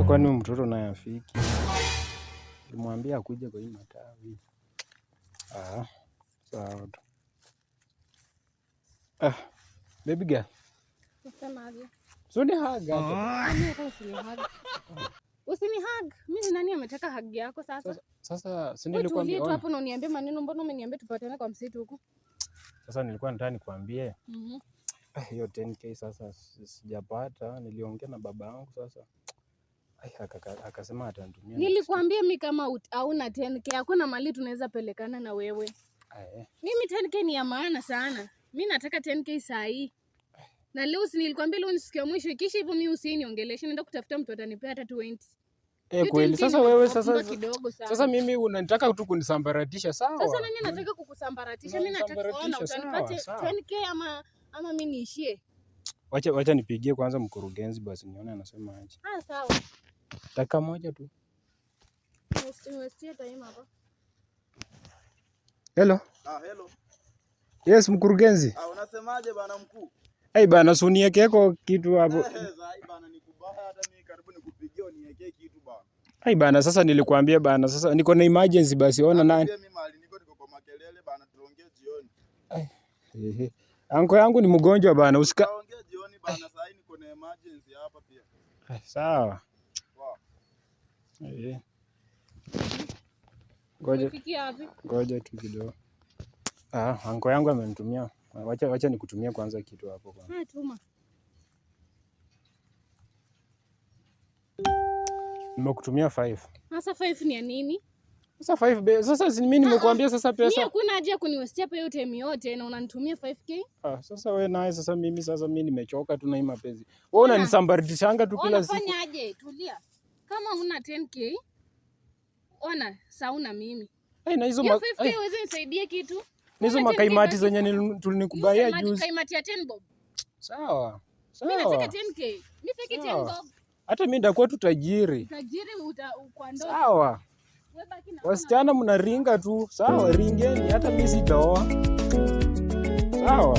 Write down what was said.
Kwani mtoto naye afiki? Nilimwambia akuje kwa hii matawi. Ah, sawa tu. Ah, baby girl. Unasemaje? So ni hug hapa. Mimi hata usinihug. Usinihug. Mimi ni nani ametaka hug yako sasa? Sasa si Wewe tulie nilikwambia tu ona. hapo na uniambie maneno, mbona umeniambia tupatane kwa msitu huku? Sasa nilikuwa nataka nikwambie ah, hiyo 10K sasa sijapata. Niliongea na baba yangu sasa. Ai, akasema atanitumia next week. Nilikwambia mi kama hauna 10K hakuna mali tunaweza pelekana na wewe. Ah, eh. Mimi 10K ni ya maana sana. Mi nataka 10K saa hii. Na leo si nilikwambia leo ni siku ya mwisho, ikisha hivyo mi usiniongeleshe, naenda kutafuta mtu atanipea hata 20. Eh, Hiyo kweli 10K sasa ni wewe kubwa sasa kidogo sana. sasa mimi unanitaka tu kunisambaratisha sawa? Sasa nani anataka kukusambaratisha? Mimi nataka ona Unanisambaratisha, sawa, utanipatie sawa. 10K ama mimi niishie. Wacha nipigie kwanza mkurugenzi basi nione anasema aje. Ah, sawa. Dakika moja tu. Niwestie time hapa. Hello. Ah, hello. Yes, mkurugenzi. Ah, unasemaje bana mkuu? Ai bana, si uniekeko kitu hapo. Eh, zai bana nikubaya hata mimi karibu nikupigie uniekee kitu bana. Ai bana, sasa nilikuambia bana, sasa niko na emergency basi ona nani. Pia mimi mahali niko kwa makelele bana, tuongee jioni. Ehe. Anko yangu ni mgonjwa bana, usika. Tuongee jioni bana, saa hii niko na emergency hapa pia. Ai, sawa. Wow. Ehe. Ngoja Umefikia wapi? ngoja tu kidogo. Ah, anko yangu amenitumia. Wacha nikutumie kwanza kitu hapo kwanza. Ah, tuma. Nimekutumia 5. Sasa 5 ni ya nini? Sasa 5 sasa si mimi nimekuambia sasa Mimi pesa. hakuna haja ya kuniwestia hapa hiyo time yote na unanitumia 5K. Ah, sasa wewe naye sasa mimi nimechoka tu na hii mapenzi. Wewe unanisambaratishanga tu kila siku. Unafanya aje? Tulia. Kama una 10K, ona sauna mimi. Ai, na hizo Hiyo 5K ai, uweze nisaidie kitu? na hizo Una 10K makaimati basi. zenye tulinikubaia juzi. Kaimati ya 10 bob. Sawa. Mimi nataka Sawa. 10K. Mimi sitaki 10 Sawa. bob. Hata mimi nitakuwa tu tajiri. Tajiri uta kwa ndoto. Sawa. Wewe baki na Wasichana mnaringa tu. Sawa, ringeni hata mimi sitaoa. Sawa.